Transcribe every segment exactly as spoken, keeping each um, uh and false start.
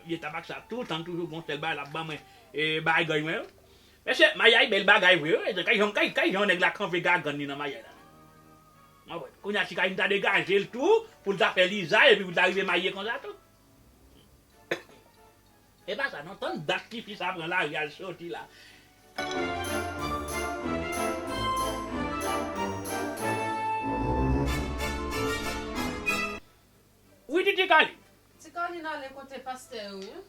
Vye tabak sa, tout tan toujou gon sèl bagay l ap ban mwen, e, bagay mwen yo. Mesye, maryaj bèl bagay vre, wi. Kay jan, kay, kay jan nèg la kanpe gagann li nan maryaj la. Mwen wè, kounye a, ti Kalin ta degaje l tou, pou l ta fè lizay, epi pou l ta rive marye konsa tou. E pa sa, non, tann dat tifi sa pran lari al soti la. Wi, Titi Kalin. Ti Kalin ale kote pastè yo, wi.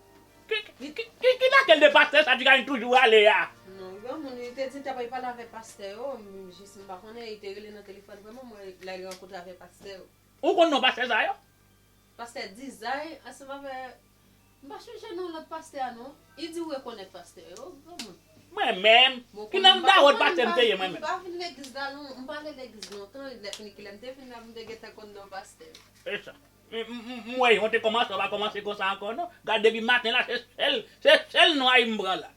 Ki, ki, ki, ki, ki lakèl de pastè sa Ti Kalin toujou ale a? Non, granmoun, li te di l t ap al pale avèk pastè yo, m, jis m pa konnen, li te rele nan telefòn, vrèman, mwen, lè l rankontre avèk pastè yo. Ou konn non pastè sa yo? Pastè Dizay, ansanm avèk, m pa sonje non lòt pastè a, non. Li di w rekonèt pastè yo, granmoun. Mwen menm, ki nan dawòt pastè m te ye, mwen menm? M pa vin legliz la, non, m pa ale legliz lontan, lè fini ki lè m te vin la, m te gentan konn non pastè yo. E sa. M, m, m, m wè, yon te kòmanse, w pa kòmanse konsa ankò, non. Gad, depi maten la, se sèl, se sèl nwayi m pran la.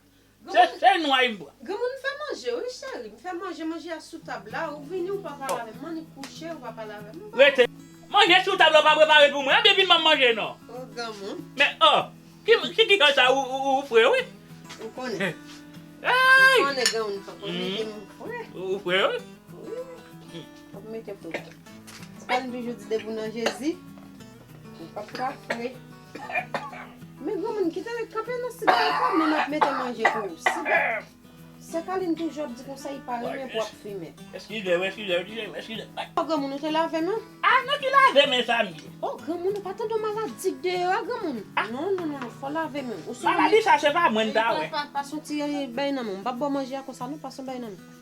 Se sèl nwayi m pran. Granmoun, m fè manje, wi, cheri. M fè manje, manje a sou tab la. Ou vini, ou pa pale avè m. M annik kouche, ou pa pale avè m. Rete. Manje sou tab la, w pa prepare pou mwen. Ebyen, vin ban m manje, non. O, granmoun. Men, o, ki, ki, ki kay sa, ou, ou, ou fre, wi. Ou konnen. Hey! Ou konnen, granmoun, fòk ou mete m fre. Ou fre, wi. Wi. Fòk mete fre. Ti Kalin toujou di depi w nan Jezi, ou p ap ka fre. Men granmoun, kite kanpe nan sigarèt la, men m ap mete manje pou ou. Siga-, Sè Kalin toujou ap di konsa, li pa renmen pou ap fimen. Eskize, eskize, eskize, eskize. O granmoun, ou te lave men w? A, nan ki lave men sa m ye? O granmoun, ou pa tande yon maladi k deyò a, granmoun? Non, non, non, non, fò lave men w. Ou sou maladi sa, se pa mwen m ta wè. Pa, pa, pa son ti bagay nan men w. M p ap ba w manje a konsa, non, pa son bagay nan men w.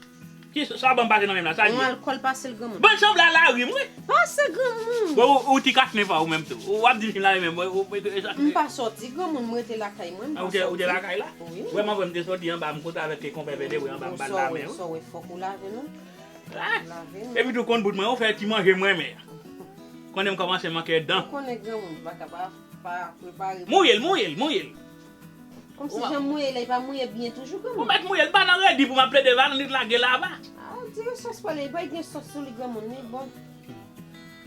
Ki sa w ban m pase nan men m la, sa l ye? Yon alkòl pase l granmoun. Bon, sanble a lari m, wi. Pase granmoun. Bon, ou, ou ti kach nen pa ou menm tou. Ou ap di m fin lari menm, ou, ou, ou, ou, m pa sòti granmoun, m rete lakay mwen, m pa sòti. A, ou te, ou te lakay la? Wi. Vrèman vre, m te sòti anba, m kote avèk konpè Vèdewè anba, m ba l lamen, wi. Ou sòti, ou fòk ou lave, non. A! Lave, non. Epi tou konn bout mwen, ou fè ti manje m renmen. Konnen m kòmanse manke dan. Ou konnen granmoun, pa ka pa, pa prepare. Mouye l, mouye l, mouye l. Kòmsi jan mouye la, li pa mouye byen toujou, granmoun. Ou mèt mouye l, pa nan redi pou m ap plede vann, li lage lava. A, di yon sòs pa li, li pa gen sòs sou li, granmoun, li bon.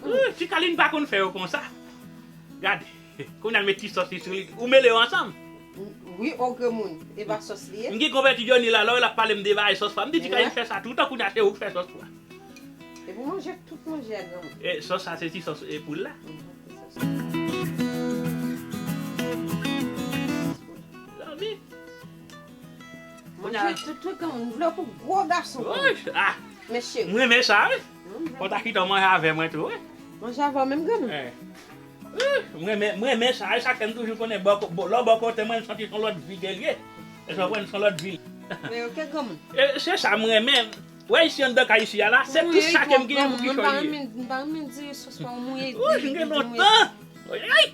Wi, Ti Kalin pa konn fè yo konsa. Gade, kounye a l met ti sòs li sou li, ou mele yo ansanm. Wi, o granmoun, e pa sòs li ye. M gen konvèti Johnny la, lè w wè l ap pale m de bagay sòs pa, m di Ti Kalin fè sa toutan, kounye a se ou k fè sòs pa. Epi w manje tout manje a granmoun. E sòs sa se ti sòs e poul la. Mhm, ti sòs. Zanmi. Manje tout, tout granmoun. M vle w pou gwo gason. Woy, ah. Men cheri. M renmen sa, wi. Fò w ta kite w manje avè mwen tou, wi. Manje avè w menm granmoun. Eh. Wi, m renmen, m renmen sa, e sa k fè m toujou konnen bò ko-, bò, lè w bò kote mwen, m santi se yon lòt vi ke l ye. E sa w konprann, se yon lòt vi. Men oke granmoun. E se sa m renmen. Wè isi anndan kay isi a la, se tout sa ke m genyen pou kichòy li ye. M pa renmen di sòs pa w mouye. Wi, m gen lontan. Ay!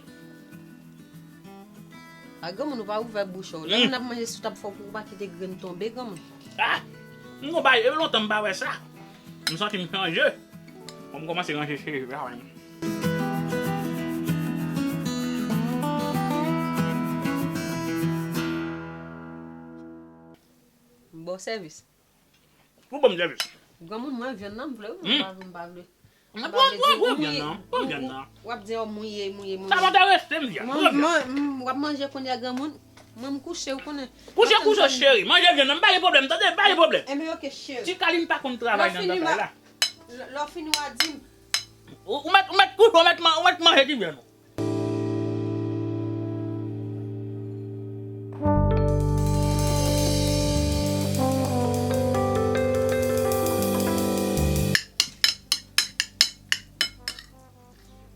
A granmoun, ou pa ouvè bouch ou. Lè moun ap manje sou tab, fòk ou pa kite grenn tonbe, granmoun. Ah! M gon bagay, e lontan m pa wè sa. M santi m chanje. Bon, m kòmanse ranje cheve a, wi. Bon sèvis. Pou bon sèvis. Granmoun, mwen vyann nan, m vle, wi, m pa, m pa vle. M pa vle di ou mouye, ou, ou, w ap di, o, mouye, mouye, mouye. Sa pa ta reste, m di a. Mwen, mwen, m, w ap manje kounye a, granmoun. Mwen, m kouche, ou konnen. Kouche, kouche, cheri. Manje vyann nan, m pa gen pwoblèm, tande, m pa gen pwoblèm. Enben, oke, cheri. Ti Kalin pa konn travay nan lakay la. Lè w fini, w a di m. Ou, ou mèt, ou mèt kouche, ou mèt man-, ou mèt manje ti vyann ou.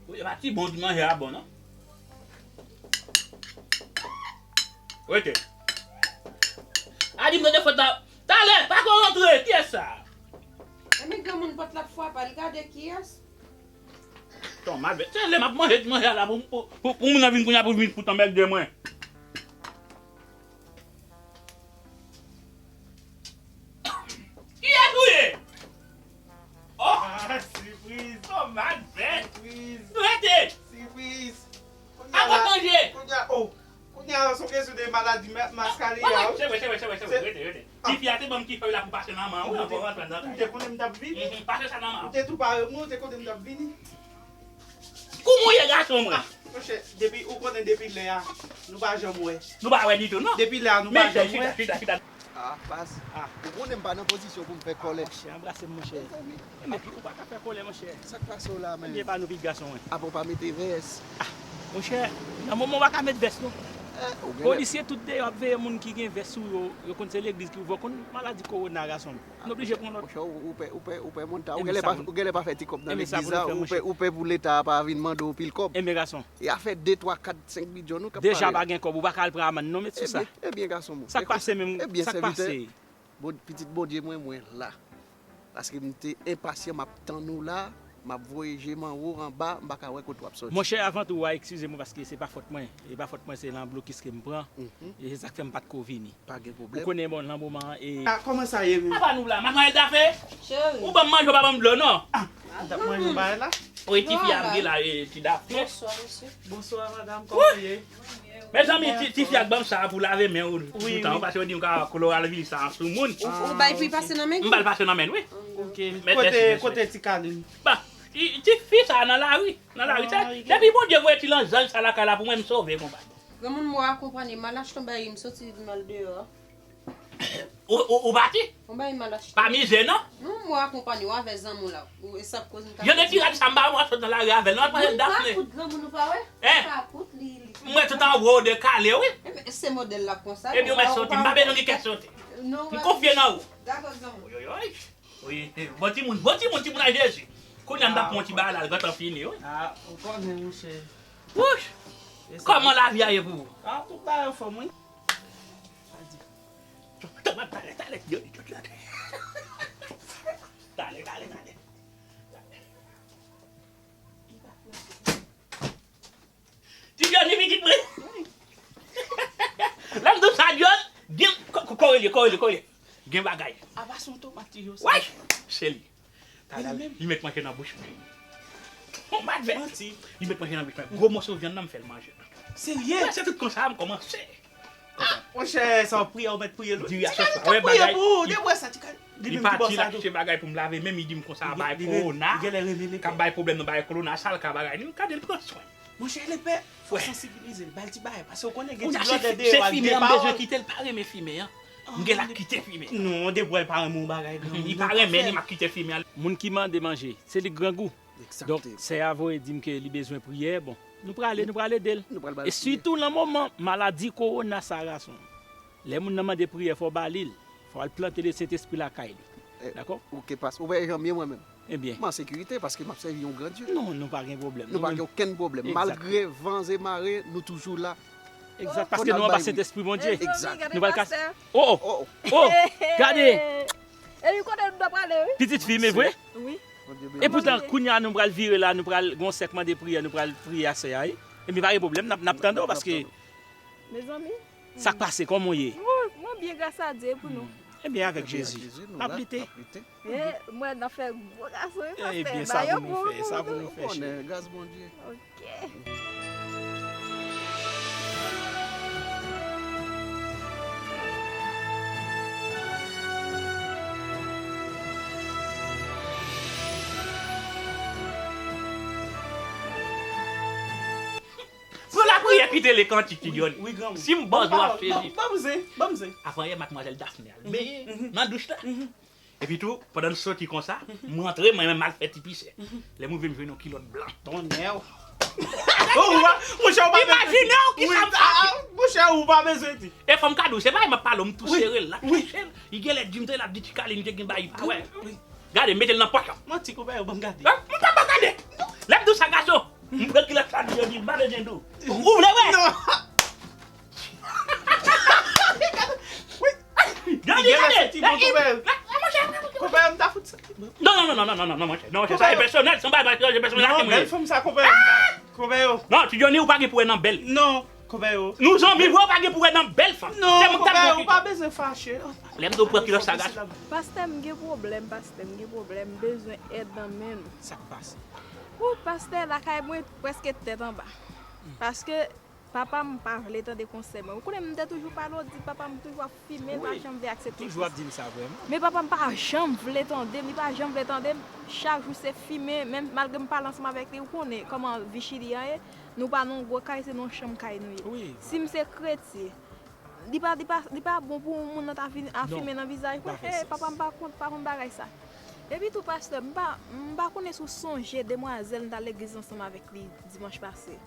Wi, e pa ti bon di manje a bon, non. Rete. A di m tande fòt la. Talè, pa ko rantre, kiyès sa? Enben granmoun pòt la ap frape, al gade kiyès. Ton malvèt. Se lè m ap manje, manje a la pou, pou, pou, pou moun nan vin kounye a pou vin fout anmède mwen. Kiyès ou ye? Oh! Ah, sipriz! Ton malvèt! Sipriz! Rete! Sipriz! Kounye a la, manje! Kounye a, oh! Kounye a, se yon kesyon de maladi ma-, maskale a, wi. Se vre, se vre, se vre, se vre. Rete, rete. Tifi a te ban m ti fèy la pou pase nan men w, wi, anvan w rantre anndan kay. Ou te konnen m t ap vini? Mhm, pase sa nan men w. Ou te tou pare pou mwen, ou te konnen m t ap vini. Kouman w ye, gason mwen? Monchè, depi, ou konnen depi lè a, nou pa janm wè. Nou pa wè ditou, non. Depi lè a, nou pa janm wè. Chita, chita, chita. Ah, baz. Ah. Ou konnen m pa nan pozisyon pou m fè kòlè. Monchè, anbrase m, monchè. Mezanmi. Epi, ou pa ka fè kòlè, monchè. Sa k pase w la, men? Ebyen, pa nou pi gason, wi. Apa w pa mete vès? Ah, monchè, nan moman w pa ka met vès, non. Eh, ou gen lè. Polisye tout deyò ap veye moun ki gen vès sou yo, yo konn se legliz ki ouvè, konn maladi kowona, gason m. Nou oblije pran lòt. Monchè, ou, ou pè, ou pè, ou pè monta. Ou genlè pa, ou genlè pa fè ti kòb nan legliz la, ou pè, ou pè pou Leta a pa vin mande w pil kòb. Enben, gason. E afè de, twa, kat, senk bidon nou k ap pale la. Deja pa gen kòb, ou pa ka al pran amann non, met sou sa. Ebyen, ebyen, gason mwen. Sa k pase menm, sa k pase? Bon, pitit Bondye mwen, mwen la. Paske m te enpasyan, m ap tann ou la, m ap voye je m anwo, anba, m pa ka wè kote w ap sòti. Monchè, avan tou, w a eskize mwen paske se pa fòt mwen. E pa fòt mwen, se nan blokis ke m pran. Mhm. E se sa k fè m pa t ko vini. Pa gen pwoblèm. Ou konnen, bon, nan moman an, e... Ah, kòman sa ye menm? Apa nou la, Madmwazèl Dafe? Cheri. Ou ban m manje, ou pa ban m dlo, non? Ah, m t ap manje yon bagay la. Wi, tifi a vle la, e, ti Dafe. Bonswa, mesye. Bonswa, madanm, kòman w ye? Mezanmi, ti, tifi a k ban m sa a pou lave men w toutan, wi, paske yo di m ka kloralvil sa a sou moun. Ou, ou bay pou l pase nan men? M ba l pase nan men l, wi. Ok. Kote, kote ti Kalin? Ba, ti, tifi sa a nan lari, nan lari. Depi Bondye voye ti lanzanj sa lakay la pou mwen, m sove, konprann. Granmoun, mwen akonpanye, m al achte yon bagay, m soti, m al deyò. Ou, ou, ou pati? Yon bagay m al achte. Pa mize, non? Non, mwen akonpanye w avè zanmi w la. Ou, e sa k koz m ta... Yo de ti rad sa m ba w, w ap sot nan lari avè l, non, al pale Dafne. Ou pa kout granmoun, ou pa wè? Hein? Ou pa kout, li, li... M wè tout anwo de kale, wi. Enben, se modèl la konsa. Epi ou mèt soti, m pa bezwen gen kè soti. M konfye nan ou. Dakò, granmoun. Oyoyoy. Wi, bon timoun, bon timoun, timoun a Jezi. Kounye a m t ap pran yon ti bagay la, l gentan fini, wi. Ah, ou konnen, monchè. Wouch! Kòman lavi a ye pou ou? Ah, tout bagay anfòm, wi. Talè, talè, talè, talè. Ti Johnny pitit mwen. Lè m di w sa, John, gen, kò, kò, kòrelye, kòrelye, kòrelye. Gen bagay. Apa se yon tomat ti Joseph. Way! Se li. Talè li met manje nan bouch mwen. Yon bat vèt. Manti. Li met manje nan bouch mwen. Gwo moso vyann nan m fè l manje. Serye? Mwen se tout konsa m kòmanse. Ah, monchè, sa w priye, ou mèt priye l, wi. Diri a sòs la. Wè bagay. Li pati, l achte bagay pou m lave men m, li di m konsa, bay kowona. K ap bay pwoblèm nan bagay kowona, sa l ka bagay. Li m gade l pran swen. Monchè, lepè, fò w sansibilize l, ba l ti bagay, paske w konnen gen ti blòdè deyò ak de pawòl. Se fimen an, m bezwen kite l, pa renmen fimen an. M gen la kite fimen. Non, depi w pa renmen yon bagay, granmoun, li pa renmen li, m ap kite fimen an. Moun ki mande manje, se li k grangou. Donk, sè a voye di m ke li bezwen priyè, bon, nou prale, nou prale ede l. E sitou nan moman maladi kowona sa, gason. Lè moun nan mande priyè, fò w ba li l. Fò w al plante Lesentespri lakay li. Dakò? Ok, pas, ou wè jan m ye mwen menm. Ebyen. M an sekirite paske m ap sèvi yon gran Dye. Non, nou pa gen pwoblèm. Nou pa gen okenn pwoblèm. Malgre van e mare, nou toujou la. Egzak, paske nou anba Sentespri Bondye. Egzak. Nou pral kase. Oh, oh, oh, gade! Epi kote nou ta prale, wi. Pitit fi, men vre? Wi. Epoutan, kounye a nou pral vire la, nou pral gon sèk mande priyè, nou pral priye a sè a, wi. Epi pa gen pwoblèm, n ap, n ap tande w paske... Mezanmi. Sa k pase, kòman w ye? Mwen, mwen byen, gras a Dye, e pou nou? Ebyen, avèk Jezi, n ap lite. E, mwen nan fè gwo gason, wi, pastè. Ebyen, sa pou nou fè, sa pou nou fè, cheri. Gras Bondye. Ok. Pran lapriyè, kite lekantik, ti Johnny. Wi, granmoun. Si m bòz ou ap sezi. Ban m zen, ban m zen. Avan yè, madmwazèl Dafne al benyen nan douch la. Epi tou, pandan n soti konsa, m rantre, mwen menm m al fè ti pise. Lè m rive, m jwenn yon kilòt blan. Tonnè! Oh, ou pa, monchè, ou pa bezwen di. Imajine w kisa m pase. Monchè, ou pa bezwen di. E fò m ka di w, se pa m ap pale w, m tou sere l, l ap touche l. Li genlè di m te, l ap di ti Kalin te gen bagay, pa wè. Gade, mete l nan pòch lan. Manti, konpè, yo ban m gade. M pa ban gade. Lè m di w sa, gason, m pran kilòt sa, di yo di, m pa bezwen di w. Ou vle wè? Non. Wi. Gade, gade. Konpè, m ta fout sa. Non, non, non, monchè. Non, monchè, sa e pèsonèl, se yon bagay pèsonèl, se yon bagay pèsonèl. Non, bèl fanm sa, konpè. Konpè yo. Non, ti Johnny, ou pa gen pou wè nan bèl. Non. Konpè yo. Nou zanmi vre, ou pa gen pou wè nan bèl fanm. Non, konpè, ou pa bezwen fache. Lè m di w pran kilòt sa, gason. Pastè, m gen pwoblèm, pastè, m gen pwoblèm, m bezwen èd nan men nou. Sa k pase? Ou, pastè, lakay mwen prèske tèt anba. Paske papa m pa vle tande konsèy mwen. Ou konnen m te toujou pale w, di papa m toujou ap fimen, l pa janm vle aksepte. Toujou ap di m sa vrèman. Men papa m pa janm vle tande m, li pa janm vle tande m. Chak jou se fimen, menm malgre m pale ansanm avèk li, ou konnen kòman vi Chili an ye. Nou pa nan yon gwo kay, se nan yon chanm kay nou ye. Wi, si m se kretyen, li pa, li pa, li pa bon pou moun nan ta vin afimen nan vizaj mwen. E papa m pa konn, pa konn bagay sa. Epi tou, pastè, m pa, m pa konnen si w sonje demwazèl m t al legliz ansanm avèk li dimanch pase.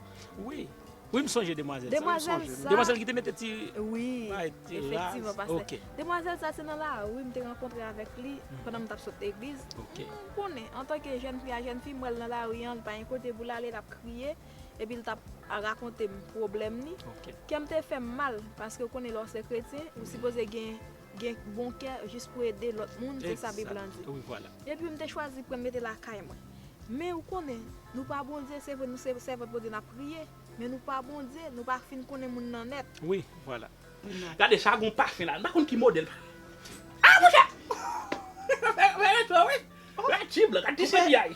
Wi. Wi, m sonje demwazèl sa. Demwazèl sa. Demwazèl ki te mete ti, wi, bagay ti raz. Efektivman, pastè. Ok. Demwazèl sa, se nan lari m te rankontre avèk li pandan m t ap sot legliz. Ok. M konnen, antanke jèn fi a jèn fi, m wè l nan lari an, li pa gen kote pou l ale, l ap kriye, epi l t ap rakonte m pwoblèm li. Ok. Kè m te fè m mal, paske w konnen lè w se kretyen, ou sipoze gen, gen bon kè jis pou ede lòt moun, se sa Bib lan di. Wi, vwala. Epi m te chwazi pran m mete lakay mwen. Men ou konnen, nou pa Bondye, se vre nou se sèvant Bondye, n ap priye, men nou pa Bondye, nou pa fin konnen moun nan nèt. Wi, vwala. Gade sa, gon pafen la, m pa konn ki modèl. Ah, monchè! Mwen retwè, wi. Wè tib la, gade ti cheviyay.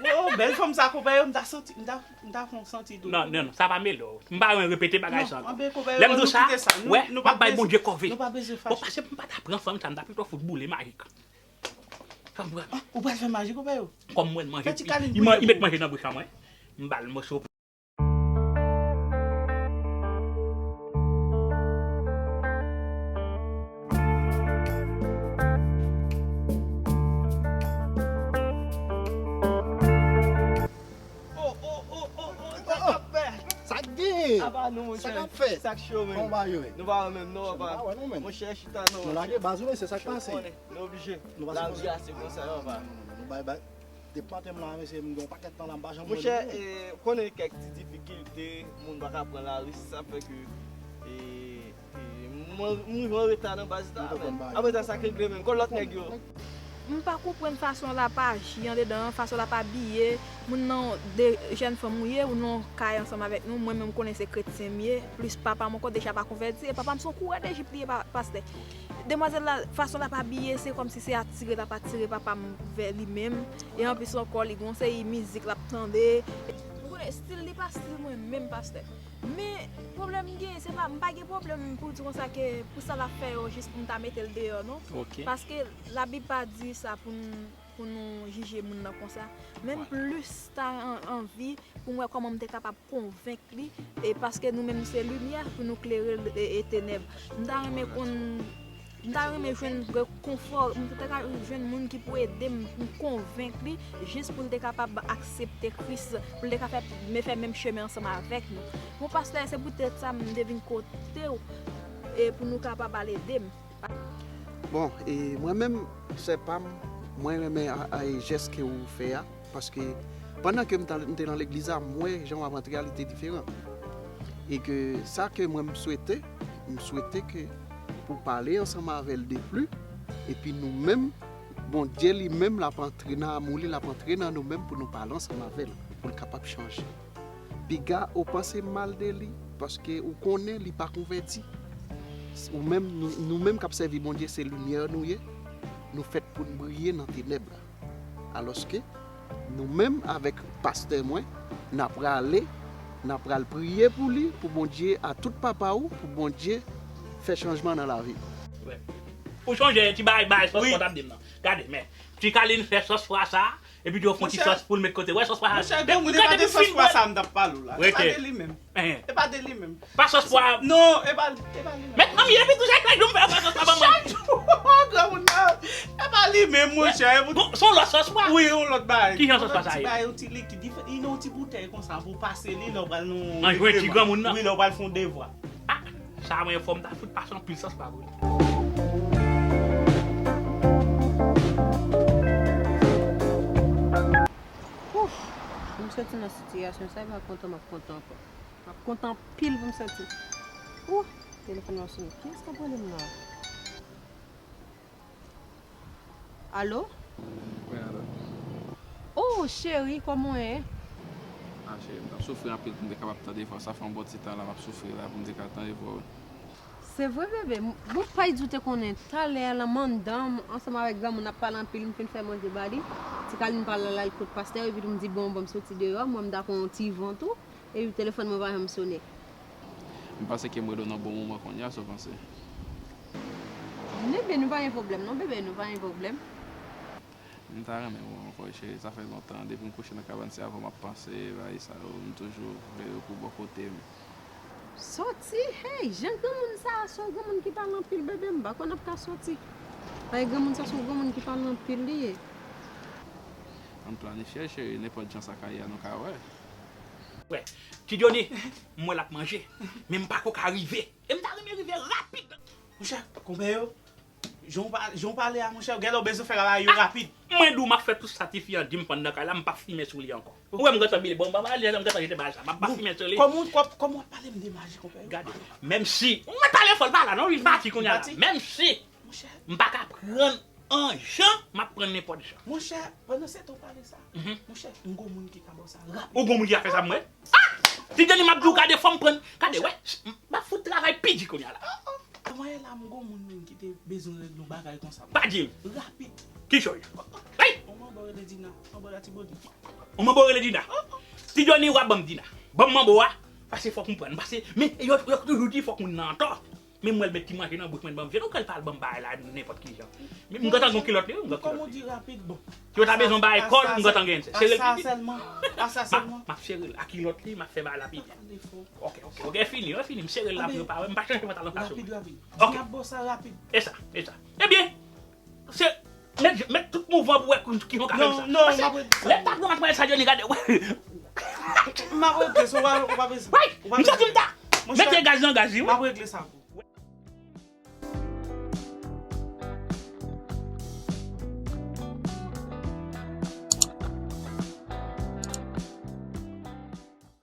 Wo, bèl fanm sa, konpè yo, m ta santi, m ta, m ta fè yon santi tou. Non, non, non, sa pa mele w. M pa renmen repete bagay sa ankò. Lè m di w sa, wè, m ap bay Bondye kòve. Bon, paske m pa ta pran fanm sa, m ta pito fout boule majik. Fanm vrèman. Ah, ou pral fè maji, konpè yo? Kòm mwen, manje, li, li met manje nan bouch an mwen. M ba l moso. Oh, oh, oh, oh, oh, sa k ap fè? Sa k gen? Apa nou, monchè. Sa k ap fè? Sa k cho, men. Kòman yo ye? Nou pa wè menm, non, apa. Nou pa wè, non, menm. Monchè, chita, non. Nou lage baz ou, men se sa k pase. Nou oblije. Lavi a se konsa, yo, pa. Nou bay, bay. Depi maten m la, mesye, m gen yon pakèt tan la, m pa janm wè moun. Monchè, e, konnen kèk ti difikilte, moun pa ka pran lari, se sa fè ke, e, e, mwen, m rive an reta nan baz la, men. Apre sa, sa k regle menm, kon lòt nèg yo. M pa konprann fason l ap aji andedan an, fason l ap abiye, moun nan de jèn fanm ou ye, ou nan yon kay ansanm avèk nou, mwen menm m konnen se kretyen m ye, plis papa m ankò deja pa konvèti, e papa m se yon kourè Dejip li ye, pa, pastè. Demwazèl la, fason l ap abiye, se kòmsi se atire l ap atire papa m vè li menm. E anplis ankò, li gon seri mizik l ap tande. Ou konnen, estil li pa estil mwen menm, pastè. Men, pwoblèm m gen, se pa, m pa gen pwoblèm pou di konsa ke pou sa l ap fè yo, jis pou m ta mete l deyò, non. Ok. Paske Labib pa di sa pou n, pou nou jije moun nan konsa. Men m plis ta an, anvi pou m wè kòman m te kapab konvenk li, e paske nou menm nou se limyè pou nou klere, e, e tenèb. M ta renmen konn, m ta renmen jwenn rekonfò, m ta ka jwenn moun ki pou ede m, pou m konvenk li, jis pou l te kapab aksepte Kris, pou l te ka fè, men fè menm chemen ansanm avèk nou. Bon, pastè, se poutèt sa m te vin kote w, e pou nou kapab al ede m. Bon, e mwen menm, sè pa m, mwen renmen a, a, e jès ke ou fè a, paske pandan ke m t, m te nan legliz la, m wè jan w ap antre a, li te diferan. E ke sa ke mwen m swete, m swete ke pou pale ansanm avè l de pli, epi nou menm, Bondye li menm, l ap antre nan amou li, l ap antre nan nou menm pou nou pale ansanm avè l, pou l kapab chanje. Piga ou panse mal de li, paske ou konnen li pa konvèti. Ou menm, nou, nou menm k ap sèvi Bondye, se limyè nou ye. Nou fèt pou n briye nan tenèb la. Alòske, nou menm avèk pastè mwen, n a prale, n a pral priye pou li, pou Bondye a tout papa ou, pou Bondye fè chanjman nan lavi l. Ou sonje ti bay, bay sòs pa w t ap di m nan. Gade, men, Ti Kalin fè sòs pwa sa, epi di yo fè yon ti sòs pou l met kote. Wè sòs pwa sa. Monchè, granmoun, e pa de sòs pwa sa m t ap pale w la. E pa de li menm. E pa de li menm. Pa sòs pwa. Non, e pa, e pa li menm. Met nan mi epi tou sa, e pa li menm, pa sòs pwa ban mwen. Granmoun nan, e pa li menm, monchè. Bon, se yon lòt sòs pwa. Wi, yon lòt bagay. Ki jan sòs pwa sa ye? Yon ti bagay, yon ti likid. Li fè, li nan yon ti boutèy konsa pou pase li, lè w pral nan. An jwe ti granmoun nan. Wi, lè w pral fè yon devwa. Ah, sa mwen fò m ta fout pase anpil sòs pwa pou li. Ouf, pou m soti nan sitiyasyon sa, e pa kontan m ap kontan ankò. M ap kontan anpil pou m soti. Ouh, telefòn nan sonnen. Kiyès k ap rele m la? Alo? Wi, alo. Oh, cheri, kòman w ye? Ah, cheri, m t ap soufri anpil pou m te kapab tande vwa w. Sa fè yon bon ti tan la m ap soufri la pou m te ka tande vwa w. Se vre, bebe. M, bon, pa di w te konnen, talè a, nan mandan m, ansanm avèk granmoun ap pale anpil, m fin fè manje ba li. Ti Kalin pral al kot pastè, epi tou m di, bon, bon, m soti deyò, mwen m ta pran yon ti van tou, epi telefòn mwen pa janm sonnen. M panse ke m rele w nan bon moman kounye a, sa w panse? Bebe, nou pa gen pwoblèm, non, bebe, nou pa gen pwoblèm. M ta renmen wè w ankò, cheri. Sa fè lontan. Depi m kouche nan kabann, se avè w m ap panse. Bagay sa yo, m toujou veye w pou bò kote m. Sòti? Hey, jan granmoun sa a, se yon granmoun ki pale anpil, bebe, m pa konn ap ka sòti. Paske granmoun sa se yon granmoun ki pale anpil li ye. Ann planifye, cheri, nenpòt jan sa ka ye a, nou ka wè. Wè, Ti Johnny, m wè l ap manje, men m pako ka rive. E m ta renmen rive rapid. Monchè, konpè yo, jan w pa- jan w pale a, monchè, genlè w bezwen fè bagay yo rapid. Mwen di w m ap fè tout sa tifi an di m pandan kay la, m p ap fimen sou li ankò. Ou wè m gentan bile, bon, m pa pale, m gentan jete bagay sa, m ap pa fimen sou li. Kòman w ap- kòman w ap pale m de maji, konpè yo? Gade, menm si, ou mèt pale fò, l pa la non, li pati kounye a la. Menm si, monchè, m pa ka pran an jan, m ap pran nenpòt jan. Monchè, pandan se tan w pale sa, monchè, m gon moun ki ka ba w sa rapid. Ou gon moun ki ka fè sa pou mwen? Ah! Ti Johnny, m ap di w, gade, fò m pran, gade, wè, m ap fout travay pi di kounye a la. Avan yè la, m gon moun menm ki te bezwen regle yon bagay konsa. Pa di m. Rapid. Ki jan? Hey! On manbo rele Dina, manbo Latibonit. On manbo rele Dina. Ti Johnny, w ap ban m Dina. Ban m manbo a, paske fòk m pran, paske, men, yo, yo toujou di fòk moun nan antò. Men m wè l met ti manje nan bouch mwen, ban m jwenn, ou kwè l pa al ban m bagay la nenpòt ki jan. Men m gentan gon kilòt li, wi, m gon kilòt li. Kòman w di rapid, bon. Si yo ta bezwen bagay kòl, m gentan gen. Sere l pi byen. A sa sèlman, a sa sèlman. M ap sere l, a kilòt li, m ap fè bagay la pi byen. Ok, ok, ok, fini, fini, m sere l la pou yo pa wè, m pa chanje pantalon fason. Rapid, rapid. Ok. Di m ap ba w sa rapid. E sa, e sa. Ebyen, se, met, met tout mouvman pou wè ki jan w ka fè m sa. Non, non, m ap regle sa. Lè patwon ap pran sa, Johnny, gade, wè. M ap regle sa, ou pa, ou pa bezwen. Wi, m santi m ta. Mete gaz nan gaz, wi. M ap regle sa pou ou.